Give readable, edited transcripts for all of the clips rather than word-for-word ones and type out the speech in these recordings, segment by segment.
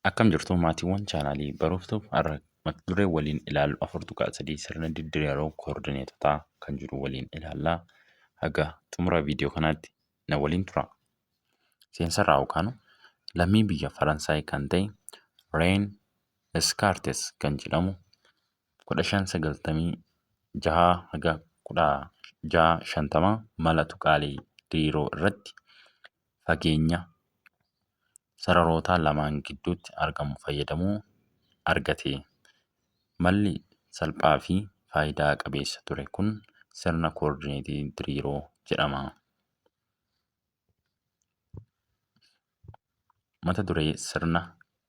Akkam jirtu maatiiwwan chaanaalii Baruuf Ta'u? Har'a mata duree waliin ilaallu 4.3 sirna diddireeroo koordineetotaa kan jiru waliin ilaallaa. Haga xumura viidiyoo kanaatti na waliin tura. Seensarraa yookaan lammii biyya Faransaay kan ta'e Reen Descartes kan jedhamu 1596 haga 1650 mala tuqaalee diriiroo irratti fageenya sararoota lamaan gidduutti argamu fayyadamuu argate. Malli salphaa fi faayidaa qabeessa ture kun sirna koordineetii diriiroo jedhama. Mata duree sirna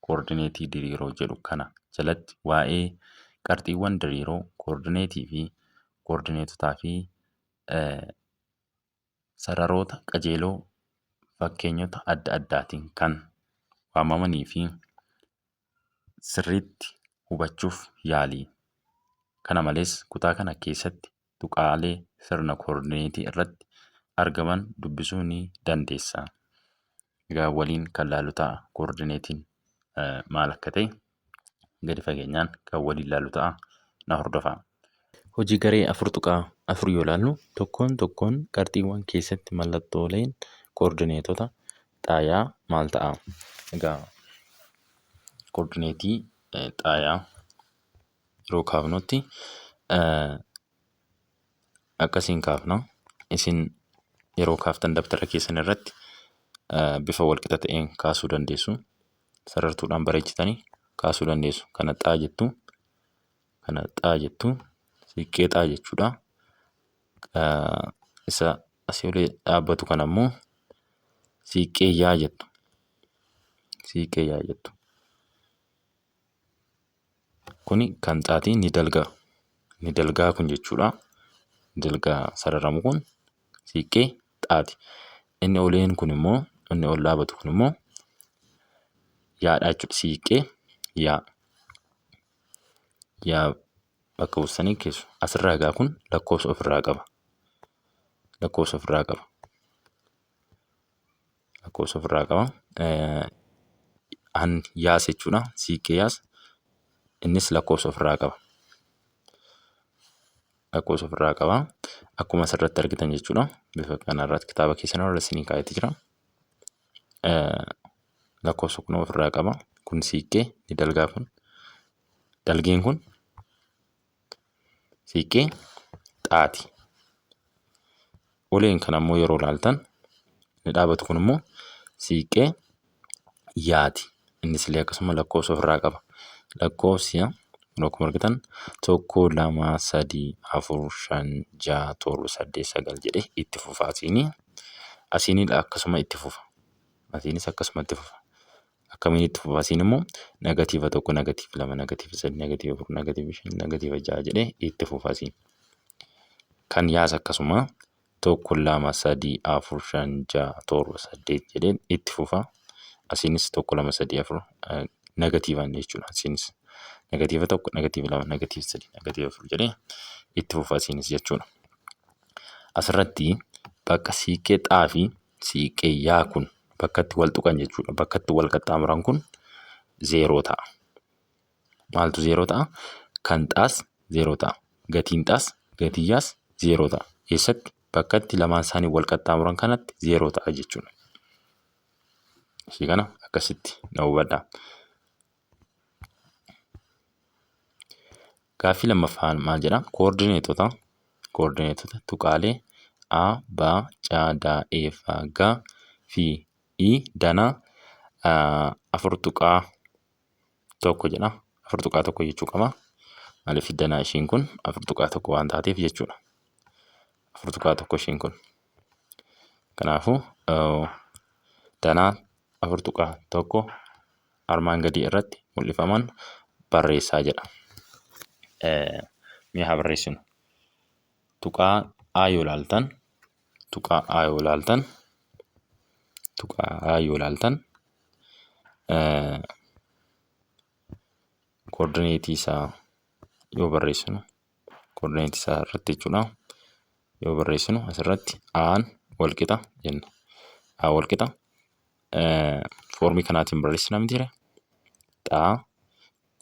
koordineetii diriiroo jedhu kana jalatti waa'ee qarxiiwwan diriiroo, koordineetii fi koordineetotaa fi sararoota qajeeloo fakkeenyota adda addaatiin kan waamamanii fi sirriitti hubachuuf yaali. Kana malees kutaa kana keessatti tuqaalee sirna koordineetii irratti argaman dubbisuu ni dandeessa. Egaa waliin kan laallu ta'a, koordineetiin maal akka ta'e gadi fageenyaan kan waliin laallu ta'a, na hordofaa. Hojii garee 4.4 yoo ilaallu, tokkoon tokkoon qarxiiwwan keessatti mallattooleen koordineetota xaayaa maal ta'a? Egaa koordineetii xaayaa yeroo kaafnutti akkasiin kaafna. Isin yeroo kaaftan dabtara keessan irratti bifa walqixa ta'een kaasuu dandeessu. Sarartuudhaan bareechitanii kaasuu dandeessu. Kana xaa jettu. Kana xaa jettu. Siiqqee xaa jechuudha. Isa asii olee dhaabbatu kana immoo siiqqee yaa jettu. Siiqqee yaa jettu. Kuni kan xaati ni dalga. Ni dalgaa kun jechuudha. Ni dalgaa sararamu kun siiqqee xaati. Inni oleen kun immoo, inni ol dhaabatu kun immoo yaadha jechuudha. Siiqqee yaa. Yaa bakka buustanii keessu. Asirraa egaa kun lakkoofsa ofirraa qaba. Lakkoofsa ofirraa qaba. Lakkoofsa ofirraa qaba. An yaas jechuudha. Siiqqee yaas. Innis lakkoofsa ofirraa qaba. Lakkoofsa ofirraa qaba. Akkuma asirratti argitan jechuudha. Bifa kanarratti kitaaba keessan irra isinii kaa'eeti jira. Lakkoofsa kun ofirraa qaba. Kun siiqqee ni dalgaa kun. Dalgeen kun siiqqee xaati. Uleen kana immoo yeroo ilaaltan inni dhaabatu kun immoo siiqqee yaati. Innis illee akkasuma lakkoofsa ofirraa qaba. Lakkoofsi kun akkuma argitan 1, 2, 3, 4, 5, 6, 7, 8, 9 jedhee itti fufa asiinii. Asiinii akkasuma itti fufa. Asiinis akkasuma itti fufa. Akkamiin itti fufa? Asiin immoo nagatiiva 1, nagatiiva 2, nagatiiva 3, nagatiiva 4, nagatiiva 5, nagatiiva 6 jedhee itti fufa asiin. Kan yaas akkasuma 1, 2, 3, 4, 5, 6, 7, 8 jedhee itti fufa. Asiinis 1, 2, 3, 4 nagatiivaan jechuudha. Asiinis nagatiiva 1, nagatiiva 2, nagatiiva 3, nagatiiva 4 jedhee itti fufa asiinis jechuudha. Asirratti bakka siiqqee xaa fi siiqqee yaa kun bakka itti wal tuqan jechuudha. Bakka itti wal qaxxaamuran kun zeeroo ta'a. Maaltu zeeroo ta'a? Kan xaas zeeroo ta'a. Gatiin xaas gatiin yaas zeeroo ta'a. Eessatti? Bakka itti lamaan isaanii wal qaxxaamuran kanatti zeeroo ta'a jechuudha. Ishii kana akkasitti na hubadhaa. Gaaffii lammaffaan maal jedha? Koordineetota koordineetota tuqaalee A, B, C, D, E, F, G fi I danaa 4.1 jedha. 4.1 jechuu qaba. Maaliif danaa ishiin kun 4.1 waan taateef jechuudha. 4.1 ishiin kun. Kanaafuu danaa 4.1 armaan gadii irratti mul'ifaman barreessaa jedha. Mee haa barreessinu. Tuqaa A yoo ilaaltan, tuqaa A yoo ilaaltan, tuqaa A yoo ilaaltan, koordineetii isaa yoo barreessinu, koordineetii isaa irratti jechuudha. Yoo barreessinu asirratti A'n walqixa jenna. A walqixa foormii kanaatiin barreessina mitiire. Xaa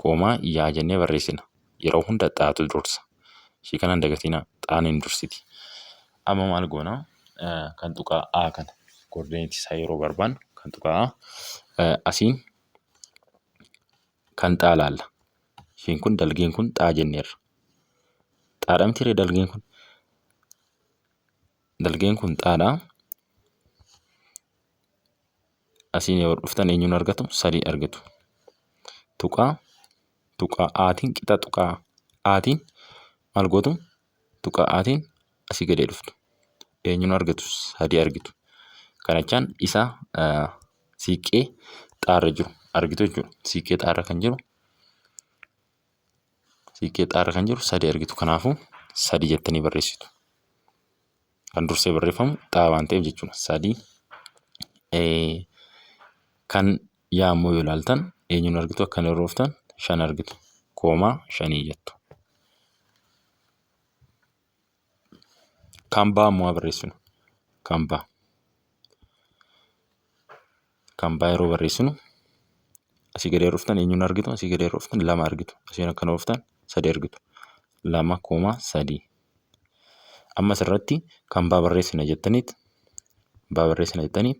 koomaa yaa jennee barreessina. Yeroo hunda xaatu dursa. Ishii kana hin dagatinaa. Xaan hin dursiti. Amma maal goona? Kan tuqaa A kana koordineetii isaa yeroo barbaannu kan tuqaa A asiin kan xaa laalla. Ishiin kun dalgeen kun xaa jenneerra. Xaadha mitiiree dalgeen kun? Dalgeen kun xaadha. Asiin yoo dhuftan eenyuun argatu? Sadii argatu. Tuqaa tuqaa Aatiin qixa tuqaa Aatiin maal gootu? Tuqaa Aatiin asii gadee dhuftu. Eenyuun argatu? Sadii argitu. Kana jechaan isa siiqqee xaarra jiru argitu jechuudha. Siiqqee xaarra kan jiru siiqqee xaarra kan jiru sadii argitu. Kanaafuu sadii jettanii barreessitu. Kan dursee barreeffamu xaa waan ta'eef jechuudha. Sadii kan yaa immoo yoo ilaaltan eenyuun argitu akkana yeroo dhuftan shan argitu. Koomaa shanii jettu. Kan baa immoo haa barreessinu. Kan baa. Kan baa yeroo barreessinu asii gadi yeroo dhuftan eenyuun argitu? Asii gadi yeroo dhuftan lama argitu. Asiin akkana dhuftan sadi argitu. Lama koomaa sadii. Amma asirratti kan baa barreessina jettaniit baa barreessina jettaniit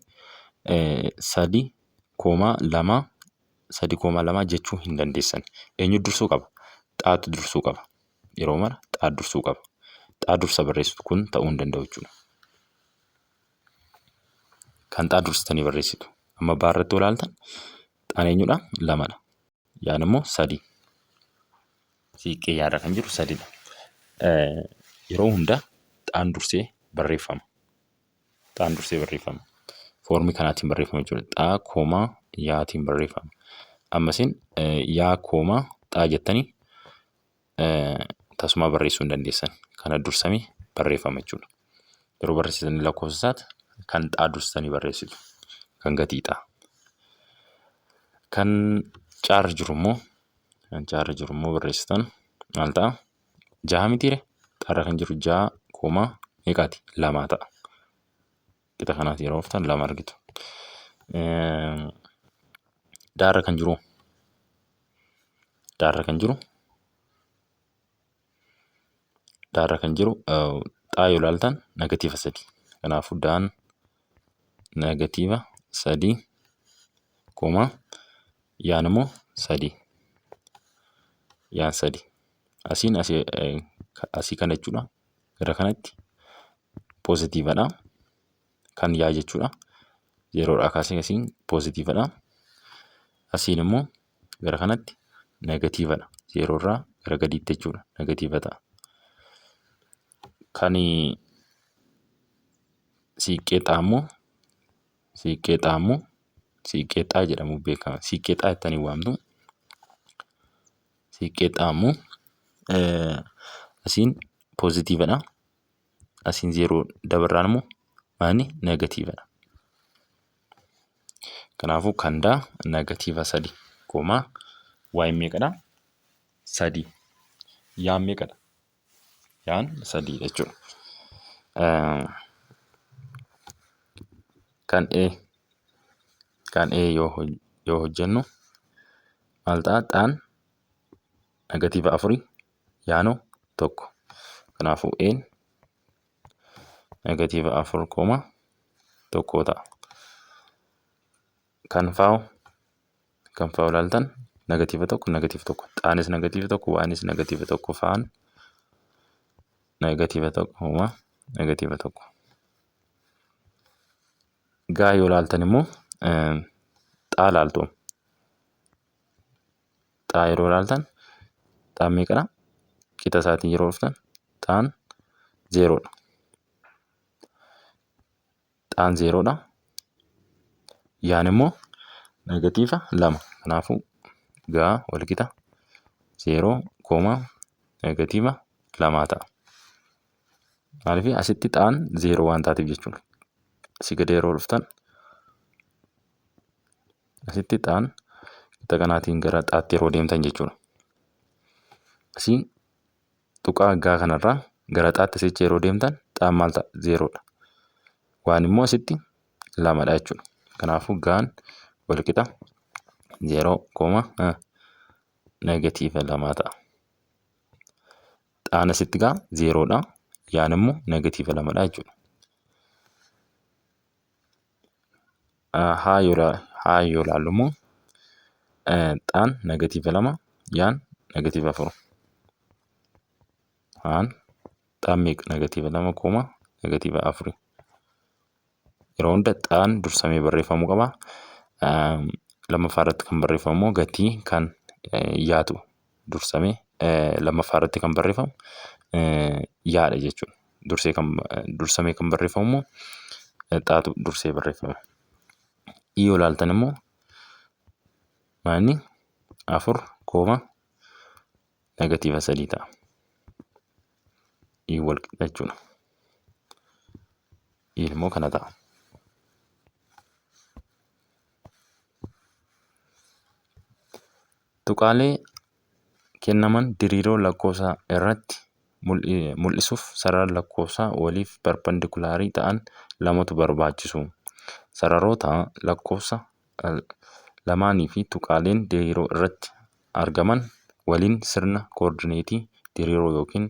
sadi koomaa lama sadi koomaa lama jechuu hin dandeessan. Eenyu dursuu qaba? Xaatu dursuu qaba. Yeroo mara xaa dursuu qaba. Xaa dursa barreessitu kun ta'uu hin danda'u jechuudha. Kan xaa dursitanii barreessitu. Amma baa irratti yoo ilaaltan xaan eenyudha? Lamadha. Yaan immoo sadi. Siiqqee yaarra kan jiru sadidha. Yeroo hunda xaan dursee barreeffama. Xaan dursee barreeffama. Foormii kanaatiin barreeffama jechuudha. Xaa koomaa yaatiin barreeffama. Amma isin yaa koomaa xaa jettanii tasumaa barreessuu hin dandeessan. Kana dursamee barreeffama jechuudha. Yeroo barreessitan lakkoofsa isaati kan xaa dursitanii barreessitu. Kan gatii xaa. Kan caarra jiru immoo kan caarra jiru immoo barreessitan maal ta'a? Jaha mitiire? Xaarra kan jiru jaha koomaa meeqaati? Lamaa ta'a. Qixa kanaati yeroo ooftan lama argitu. Daarra kan jiru daarra kan jiru daarra kan jiru xaa yoo ilaaltan negatiiva sadi. Kanaafuu daan negatiiva sadii koomaa yaan immoo sadii. Yaan sadii. Asiin asii kana jechuudha. Gara kanatti poozitiivadha. Kan yaa jechuudha. Zeeroodhaa kaasee asiin poozitiivadha. Asiin immoo gara kanatti negatiivadha. Zeeroorraa gara gadiitti jechuudha. Negatiiva ta'a. Kan siiqqee xaa immoo siiqqee xaa immoo siiqqee xaa jedhamuun beekama. Siiqqee xaa jettanii waamtu. Siiqqee xaa immoo asiin poozitiivadha. Asiin zeeroo dabarraan immoo maani negatiivadha. Kanaafuu kan daa negatiiva sadi koomaa waa'een meeqadha? Sadi. Yaan meeqadha? Yaan sadiidha jechuudha. Kan E kan E yoo hojjennu maal ta'a? Xaan negatiiva afurii yaanoo tokko. Kanaafuu E'n negatiiva afur kooma tokko ta'a. Kan faa'u kan faa'u ilaaltan negatiiva tokko negatiiva tokko. Xaanis negatiiva tokko waanis negatiiva tokko fa'aan negatiiva tokko kooma negatiiva tokko. Gaa yoo ilaaltan immoo xaa ilaaltu. Xaa yeroo ilaaltan xaan meeqadha? Qixa isaatiin yeroo dhuftan xaan zeeroodha. Xaan zeeroodha. Yaan immoo negatiiva lama. Kanaafuu gaa walqixa zeeroo koomaa negatiiva lamaa ta'a. Maaliif asitti xaan zeeroo waan taateef jechuudha. Asii gadi yeroo dhuftan asitti xaan qixa kanaatiin gara xaatti yeroo deemtan jechuudha. Asii tuqaa gaa kanarraa gara xaatti asitti yeroo deemtan xaan maal ta'a? Zeeroodha. Waan immoo asitti lamadha jechuudha. Kanaafuu gaan walqixa Zeeroo kooma negatiiva lamaa ta'a. Xaan asitti gaa zeeroodha. Yaan immoo negatiiva lamadha jechuudha. Haa yoo ilaallu immoo xaan negatiiva lama yaan negatiiva afur. Haan xaan meeqa negatiiva lama kooma negatiiva afuri. Yeroo hunda xaan dursamee barreeffamuu qaba. Lammaffaa irratti kan barreeffamu immoo gatii kan yaatu dursamee lammaffaa irratti kan barreeffamu yaadha jechuudha. Dursee kan dursamee kan barreeffamu immoo xaatu dursee barreeffama. I yoo ilaaltan immoo maanni afur kooma negatiiva sadii ta'a. I wal qixa jechuudha. I immoo kana ta'a. Tuqaalee kennaman diriiroo lakkoofsaa irratti mul'isuuf sarara lakkoofsaa waliif parpandikulaarii ta'an lamatu barbaachisu. Sararoota lakkoofsa lamaanii fi tuqaaleen diriiroo irratti argaman waliin sirna koordineetii diriiroo yookiin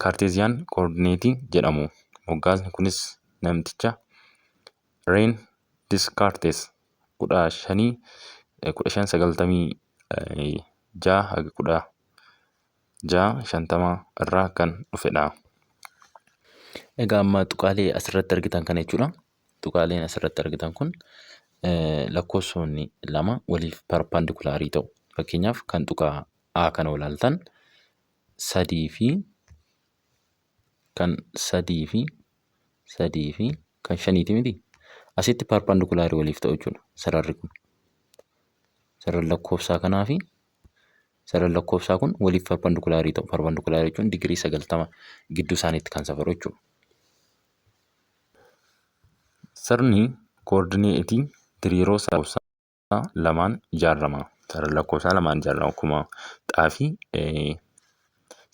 kaarteeziyaan koordineetii jedhamu. Moggaasni kunis namticha Reen Diskaartes 1596 haga 1650 irraa kan dhufedha. Egaa amma tuqaalee asirratti argitan kana jechuudha. Tuqaaleen asirratti argitan kun lakkoofsonni lama waliif parpandikulaarii ta'u. Fakkeenyaaf kan tuqaa A kana ilaaltan sadii fi kan sadii fi sadii fi kan shaniiti miti. Asitti parpandikulaarii waliif ta'u jechuudha sararri kun. Sararri lakkoofsaa kanaa fi sararri lakkoofsaa kun waliif parpandikulaarii ta'u. Parpandikulaarii jechuun digirii 90 gidduu isaaniitti kan safaru jechuudha. Sirni koordineetii diriiroo lakkoofsaa lamaan ijaarama. Sarara lakkoofsaa lamaan ijaarama. Akkuma xaa fi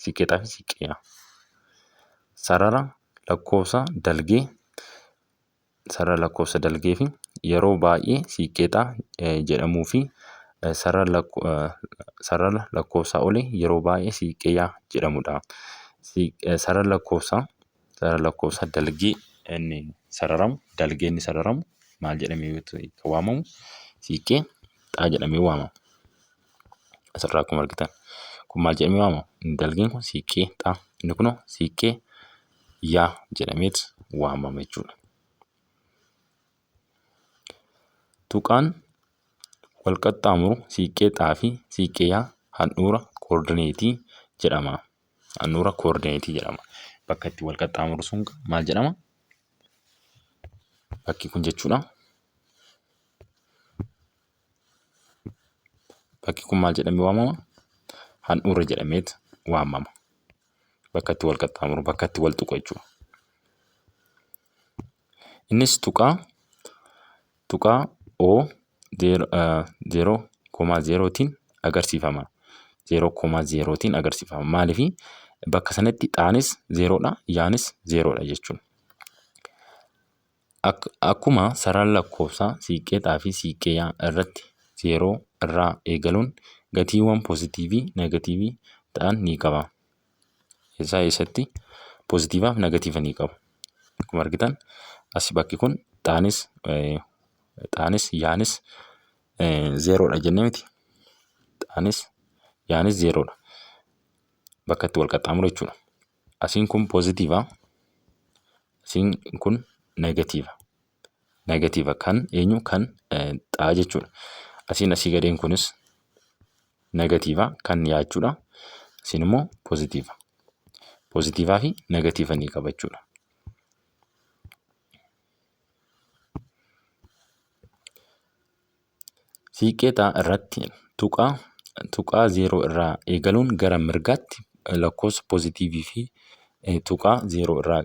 siiqqee xaa fi siiqqee yaa. Sarara lakkoofsa dalgee sarara lakkoofsa dalgee fi yeroo baay'ee siiqqee xaa jedhamuu fi sarara lakkoofsaa olii yeroo baay'ee siiqqee yaa jedhamudha. Sarara lakkoofsaa sarara lakkoofsa dalgee inni sararamu dalgee inni sararamu maal jedhamee kan waamamu siiqqee xaa jedhamee waamama. Asirraa akkuma argitan kun maal jedhamee waamama? Inni dalgeen kun siiqqee xaa inni kunoo siiqqee yaa jedhameet waamama jechuudha. Tuqaan wal qaxxaamuru siiqqee xaa fi siiqqee yaa handhuura koordineetii jedhama. Handhuura koordineetii jedhama. Bakka itti wal qaxxaamuru sun maal jedhama? Bakki kun jechuudha. Bakki kun maal jedhamee waamama? Handhuura jedhameet waamama. Bakka itti wal qaxxaamuru, bakka itti wal tuqu jechuudha. Innis tuqaa tuqaa O zeeroo koomaa zeerootiin agarsiifama. Zeeroo koomaa zeerootiin agarsiifama. Maaliif bakka sanatti xaanis zeeroodha, yaanis zeeroodha jechuudha. Akkuma sarara lakkoofsaa siiqqee xaa fi siiqqee yaa irratti zeeroo irraa eegaluun gatiiwwan poozitiivii negatiivii ta'an ni qaba. Isaa eessatti poozitiivaaf negatiiva ni qabu. Akkuma argitan as bakki kun xaanis xaanis yaanis zeeroodha jennee miti. Xaanis yaanis zeeroodha. Bakka itti wal qaxxaamuru jechuudha. Asiin kun poozitiiva. Asiin kun negatiiva. Negatiiva kan eenyu kan xaa jechuudha. Asiin asii gadeen kunis negatiiva kan yaa jechuudha. Asiin immoo poozitiiva. Poozitiivaa fi negatiiva ni qaba jechuudha. Siiqqee xaa irratti tuqaa tuqaa zeeroo irraa eegaluun gara mirgaatti lakkoofsa poozitiivii fi tuqaa zeeroo irraa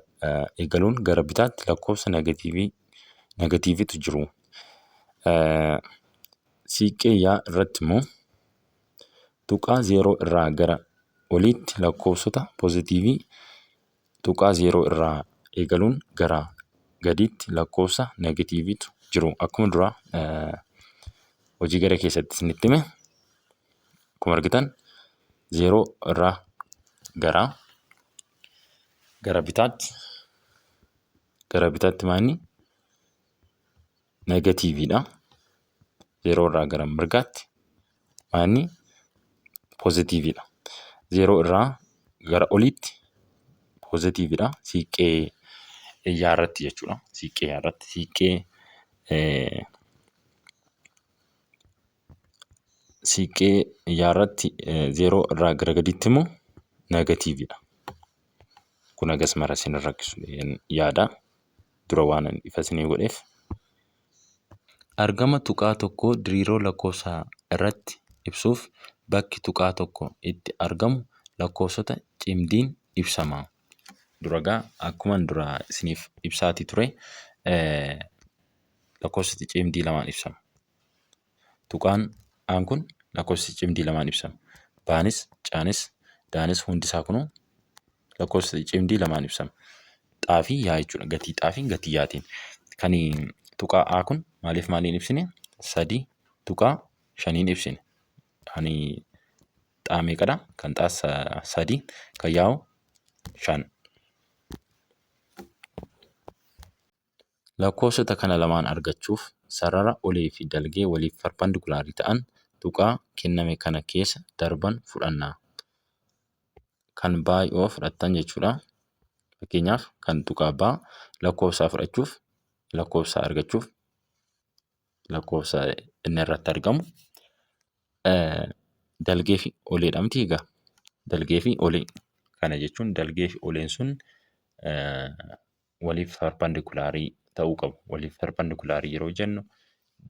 eegaluun gara bitaatti lakkoofsa negatiivii negatiiviitu jiru. Siiqqee yaa irratti immoo tuqaa zeeroo irraa gara oliitti lakkoofsota poozitiivii tuqaa zeeroo irraa eegaluun gara gadiitti lakkoofsa negatiiviitu jiru. Akkuma dura hojii gara keessatti isinitti hime akkuma argitan 0 irraa gara bitaatti maanni negatiiviidha. 0 irraa gara mirgaatti maanni poozitiiviidha. 0 irraa gara oliitti poozitiiviidha. Siiqqee iyyaa irratti jechuudha. Siiqqee iyyaa irratti siiqqee iyyaa irratti 0 irraa gara gadiitti immoo negatiiviidha. Kun hagas mara isin hin rakkisu yaada. Dura waan ifa isinii godheef. Argama tuqaa tokkoo diriiroo lakkoofsaa irratti ibsuuf bakki tuqaa tokko itti argamu lakkoofsota cimdiin ibsama. Dura egaa akkuman dura isiniif ibsaatii ture lakkoofsoti cimdii lamaan ibsama. Tuqaan aan kun lakkoofsa cimdii lamaan ibsama. Baanis, caanis, daanis hundi isaa kunuu lakkoofsa cimdii lamaan ibsama. Xaa fi yaa jechuudha. Gatii xaa fi gatii yaatiin. Kan tuqaa A kun maaliif maaliin ibsine? 3.5n ibsine. Kan xaa meeqadha? Kan xaa 3, kan yaa'u 5. Lakkoofsota kana lamaan argachuuf sarara olee fi dalgee waliif parpandikulaarii ta'an tuqaa kenname kana keessa darban fudhanna. Kan B yoo fudhattan jechuudha. Fakkeenyaaf kan tuqaa B lakkoofsaa fudhachuuf lakkoofsa argachuuf lakkoofsa inni irratti argamu dalgee fi oleedha miti egaa. Dalgee fi olee kana jechuun dalgee fi oleen sun waliif parpandikulaarii ta'uu qabu. Waliif parpandikulaarii yeroo jennu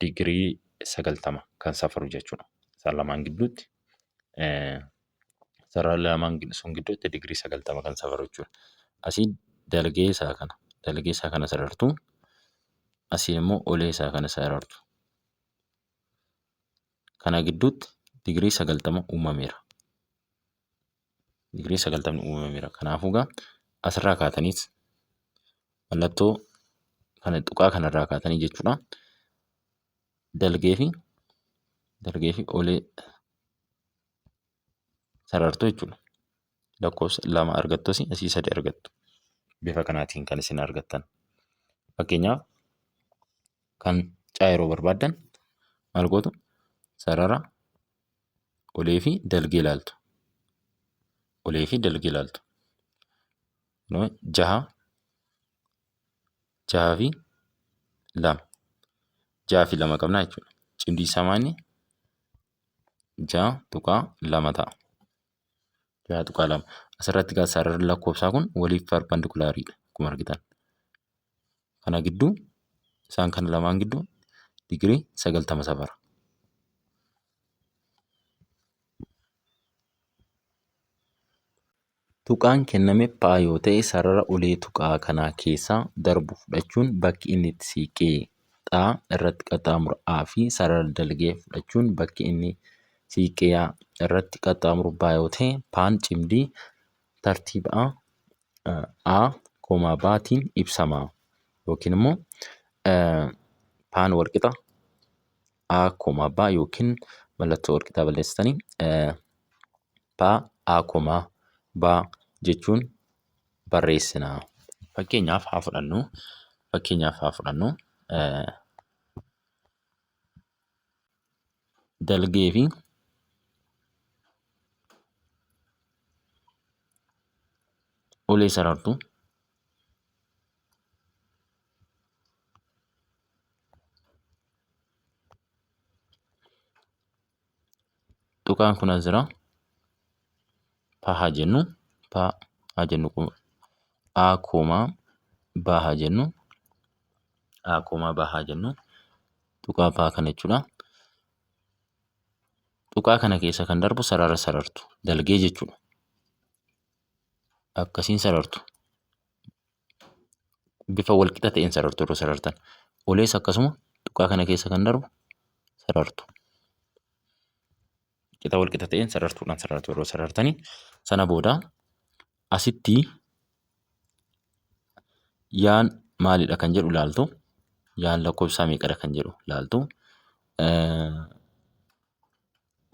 digirii 90 kan safaru jechuudha. Isaan lamaan gidduutti sarara lamaan sun gidduutti digirii 90 kan safaru jechuudha. Asii dalgee isaa kana dalgee isaa kana sarartu, asiin immoo olee isaa kana sarartu. Kana gidduutti digirii 90 uumameera. Digirii 90 uumameera. Kanaafuu egaa asirraa kaataniis mallattoo kana tuqaa kanarraa kaatanii jechuudha. Dalgee fi olee sarartu jechuudha. Lakkoofsa 2 argattu asii 3 argattu. Bifa kanaatiin kan isin argattan. Fakkeenyaaf kan caa yeroo barbaaddan maal gootu? Sarara olee fi dalgee ilaaltu. Olee fi dalgee ilaaltu. Jaha, jaha fi lama. Jaha fi lama qabna jechuudha. Cimdii isaa maali? 6.2 ta'a. 6.2. Asirratti egaa sararri lakkoofsaa kun waliif parpandikulaariidha akkuma argitan. Kana gidduu isaan kana lamaan gidduu digirii 90 safara. Tuqaan kenname P yoo ta'e sarara ulee tuqaa kanaa keessa darbu fudhachuun bakki inni itti siiqqee X irratti qaxxaamuru A fi sarara dalgee fudhachuun bakki inni siiqqee Y irratti qaxxaamuru B yoo ta'e P'n cimdii tartiiba A, B tiin ibsama. Yookiin immoo P'n walqixa A, B yookiin mallattoo walqixaa balleessitanii P A, B jechuun barreessina. Fakkeenyaaf haa fudhannu. Fakkeenyaaf haa fudhannu. Dalgee fi ulee sarartuu. Tuqaan kun as jira. P haa jennu. P haa jennu A koomaa B haa jennu. A koomaa B haa jennu. Tuqaa P kana jechuudha. Tuqaa kana keessa kan darbu sarara sarartu dalgee jechuudha. Akkasiin sarartu. Bifa walqixa ta'een sarartu yeroo sarartan. Olees akkasuma tuqaa kana keessa kan darbu sarartu. Qixa walqixa ta'een sarartuudhaan sarartu yeroo sarartanii sana booda asitti yaan maalidha kan jedhu ilaaltu. Yaan lakkoofsi isaa meeqadha kan jedhu ilaaltu.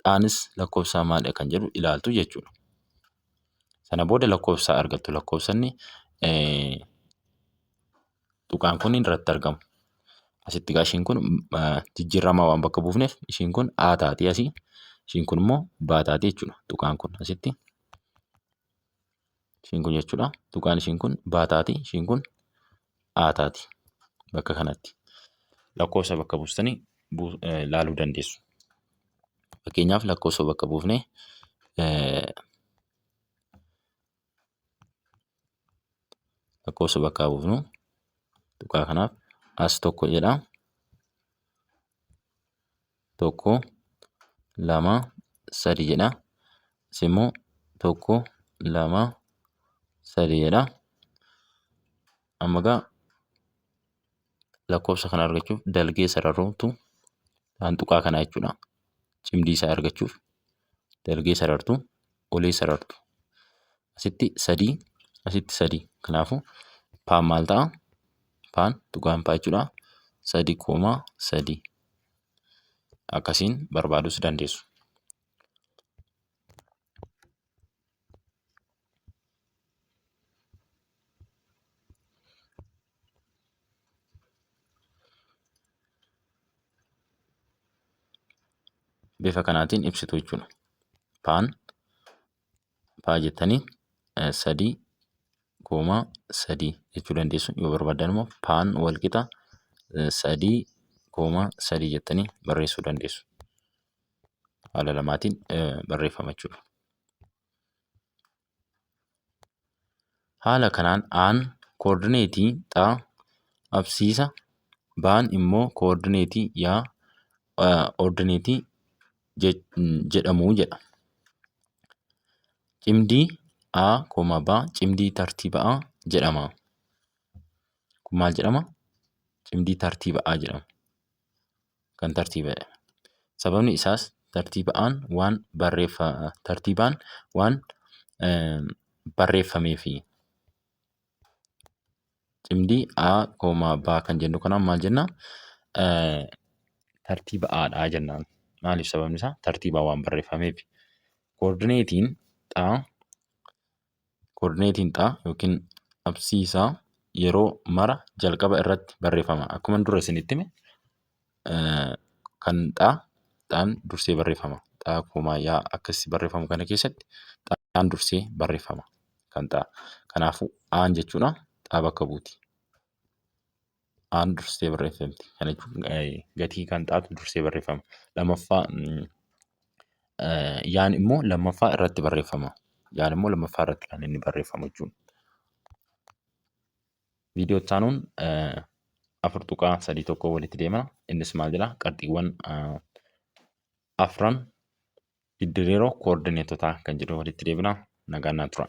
Xaanis lakkoofsi isaa maalidha kan jedhu ilaaltu jechuudha. Sana booda lakkoofsa isaa argattu. Lakkoofsa inni tuqaan kun irratti argamu. Asitti egaa ishiin kun jijjiirramaa waan bakka buufneef ishiin kun A taati asii. Ishiin kun immoo B taati jechuudha. Tuqaan kun asitti. Ishiin kun jechuudha. Tuqaan ishiin kun B taati. Ishiin kun A taati. Bakka kanatti. Lakkoofsa bakka buustanii ilaaluu dandeessu. Fakkeenyaaf lakkoofsa bakka buufnee lakkoofsa bakka buufnu tuqaa kanaaf as tokko jedha. Tokko, lama, sadi jedha. As immoo tokko, lama, sadi jedha. Amma egaa lakkoofsa kana argachuuf dalgee sararuutu kan tuqaa kanaa jechuudha. Cimdii isaa argachuuf dalgee sarartu olee sarartu. Asitti sadii asitti sadii. Kanaafuu paan maal ta'a? Paan tuqaan paa jechuudha. 3,3 akkasiin barbaaduus dandeessu. Bifa kanaatiin ibsitu jechuudha. Paan paa jettanii 3,3 jechuu dandeessu. Yoo barbaaddan immoo paan walqixa 3,3 jettanii barreessuu dandeessu. Haala lamaatiin barreeffama jechuudha. Haala kanaan A'n koordineetii X absiisa, B'n immoo koordineetii Y ordineetii jedhamu jedha. Cimdii A, B cimdii tartiiba A jedhama. Kun maal jedhama? Cimdii tartiiba A jedhama. Kan tartiiba'e. Sababni isaas tartiiba'aan waan barreeffa tartiibaan waan barreeffameefi. Cimdii A, B kan jennu kanaan maal jenna? Tartiiba A dha jennaan. Maaliif sababni isaa tartiibaan waan barreeffameefi. Koordineetiin X Koordineetiin X yookiin absiisaa yeroo mara jalqaba irratti barreeffama. Akkuma dura isinitti hime kan X X'n dursee barreeffama. X koomaa Y akkasitti barreeffamu kana keessatti X'n dursee barreeffama kan X. Kanaafuu A'n jechuudha X bakka buuti. A'n dursee barreeffamti. Kana jechuun gatii kan X'tu dursee barreeffama. Lammaffaa Yaan immoo lammaffaa irratti barreeffama. Yaan immoo lammaffaa irratti kan inni barreeffamu jechuudha. Viidiyoo itti aanuun 4.31 walitti deemna. Innis maal jedha? Qarxiiwwan afran didiriiroo koordineetotaa kan jedhu walitti deebina. Nagaan naa tura.